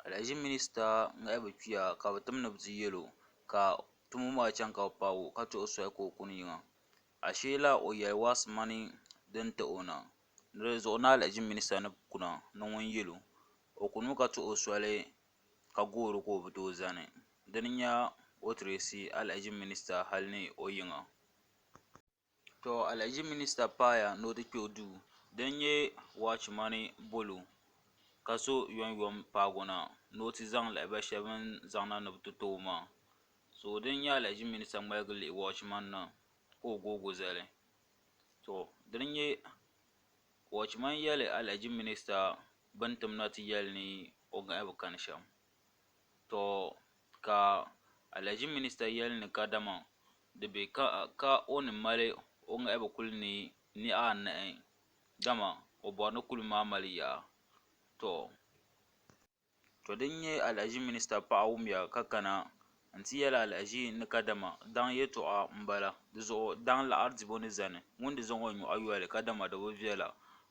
Alahiʒi minisita ŋahibu kpiya ka bɛ tim ni bɛ ti yɛl o ka tumo maa chaŋ ka bɛ paagi o ka tuhi o soli ka o kuni yiŋa. Ashee la o yɛli waasimani din ti o na ni di zuɣu ni alahiʒi minisita ni kuna ni ŋun yɛl o. O kunimi ka tuhi o soli ka goori ka o bi tooi zani. Dini n-nya o tirisi alahiʒi minisita hali ni o yiŋa. To alahiʒi minisita paaya ni o ti kpe o duu dini n-nyɛ waachimani boli o ka so yomyom paagi o na ni o ti zaŋ lahabali shɛli bɛ ni zaŋ na ni bɛ ti ti o maa. So dini n-nyɛ alahiʒi minisita ŋmaligi lihi waachimani na ka o googi o zali. To dini n-nyɛ waachimani yɛli alahiʒi minisita bɛ ni tim na ti yɛli ni o ŋahibu kani shɛm. To ka alahiʒi minisita yɛli ni kadama di be ka o ni mali o ŋahibu kuli ni niɣi anahi dama o bɔri ni kuli maa mali yaa. To to din nyɛ alahiʒi minisita paɣa wumya ka kana nti yɛli alahiʒi ni kadama daŋ yɛltɔɣa m-bala di zuɣu daŋ laɣiri dibu ni zani ŋun di zaŋ o nyɔɣu yoli kadama di bi viɛla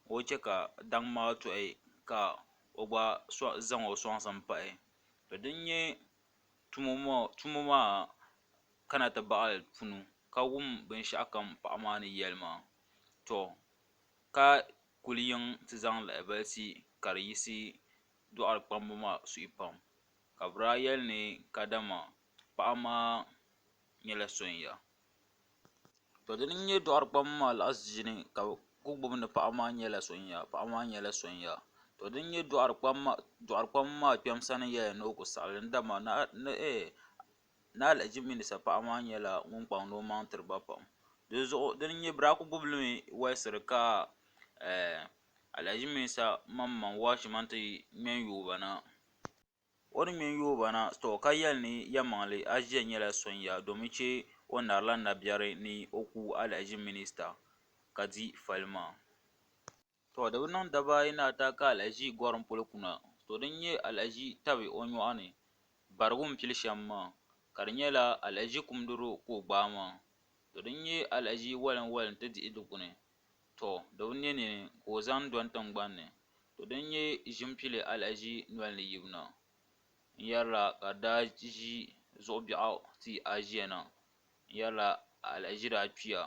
o chɛ ka daŋ maa tɔhi ka o gba zaŋ o sɔŋsim pahi. To din nyɛ tumo maa kana ti baɣili punu ka wum binshɛɣukam paɣa maa ni yɛli maa, tɔ ka kuli yiŋ ti zaŋ lahibali ti ka di yiɣisi dɔɣirikpamba maa suhi pam. Ka bɛ daa yɛli ni kadama paɣa maa nyɛla so n-ya. To dini n-nyɛ dɔɣirikpamba maa laɣisi ʒini ka bɛ ku gbubi ni paɣa maa nyɛla so n-ya, paɣa maa nyɛla so n-ya. To din nyɛ dɔɣirikpamba maa kpɛm sani yɛliya ni o ku saɣi li ni dama ni alahichi minisa paɣa maa nyɛla ŋun kpaŋdi o maŋ tiri ba pam. Di zuɣu dini n-nyɛ bɛ daa ku gbubi li mi wolisiri ka alahichi minisa maŋmaŋ waachiman ti ŋme n-yooi ba na. O ni ŋme n-yooi ba na, tɔ! Ka yɛli ni yɛlimaŋli a ʒiya nyɛla so n-ya domi che o narila nabiɛri ni o ku alahiʒi minista ka di fali maa. Tɔ! Di bi niŋ daba ayi ni ata ka alahiʒi gɔrim polo kuna, tɔ! Din nyɛ alahiʒi tabi o nyɔɣu ni barigu m-pili shɛm maa, ka di nyɛla alahiʒi kumdiri o ka o gbaai maa. Tɔ! Din nyɛ alahiʒi walinwali nti dihi dukpuni, tɔ! Di bi ne nini ka o zaŋ dɔni tiŋgbani ni. To din nyɛ ʒim pili alahiʒi noli ni yibu na n-yɛrila ka di daa ʒi zuɣu biɛɣu ti a ʒiya na n-yɛrila alahiʒi daa kpiya.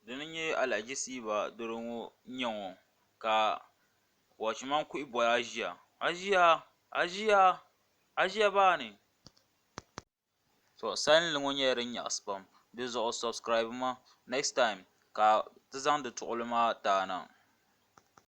Dini n-nyɛ alahiʒi siiba doro ŋɔ n-nyɛ ŋɔ ka wɔchiman kuhi boli a ʒiya, a ʒiya, a ʒiya, a ʒiya baani. To salinli ŋɔ nyɛla din nyaɣisi pam di zuɣu subscribe ma next time ka ti zaŋ di tuɣili maa ti a na.